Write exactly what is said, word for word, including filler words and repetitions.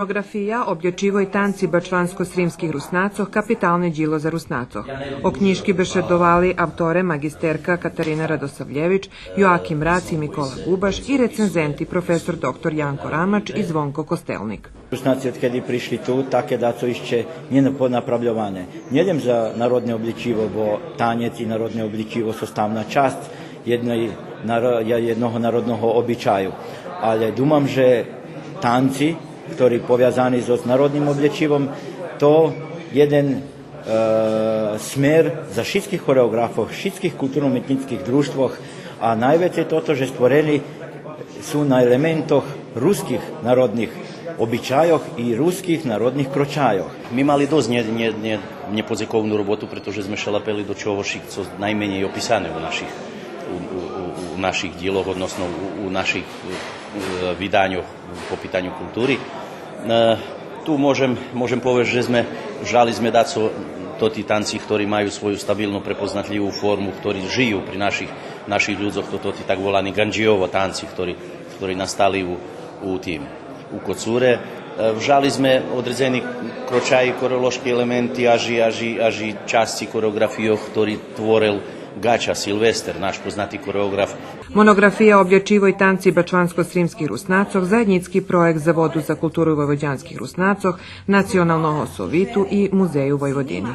Монография облєчиво и танци бачванско-сримских Руснацох капиталне дїло за Руснацох. О кнїжки бешедовали авторе маґистерка Катарина Радосавлєвич, Йоаким Рац и Микола Ґубаш и рецензенти професор доктор Янко Рамач и Звонко Костелник. Руснаци одкеди пришли ту, таке дацо ище нє направльоване. Нє лєм за народне облїчиво, бо танєц и народне облїчиво составна часц єдного народного обичаю. Але думам же танци, хтори повязани зоз народним облїчивом, то єден смер за шицких хореоґрафох, шицких културно-уметнїцких дружтвох, а найвецей тото же створени су на елементох руских народних обичайох и руских народних крочайох. Ми мали досц нє, нє, нє, нєподзековну роботу, прето же зме ше лапели до чогошик цо найменєй описане у наших, у, у, у, у наших дїлох, односно у, у наших, е, виданьох по питаню култури. Е, ту можем, можем повесц же зме, вжали зме дацо тоти танци хтори маю свою стабилну препознатлїву форму, хтори жию при наших, наших людзох, то тоти так волани ґанджийово танци хтори, хтори настали у, у тим, у Коцуре. Е, вжали зме одредзени крочаї, королошки елементи, аж и, аж и, аж и часци кореоґрафийох хтори творел Ґача Силвестер, наш познати кореоґраф. Монография облєчиво и танци бачванско-сримских Руснацох заєднїцки проєкт Заводу за културу войводянских Руснацох, Националного совиту и Музею Войводини.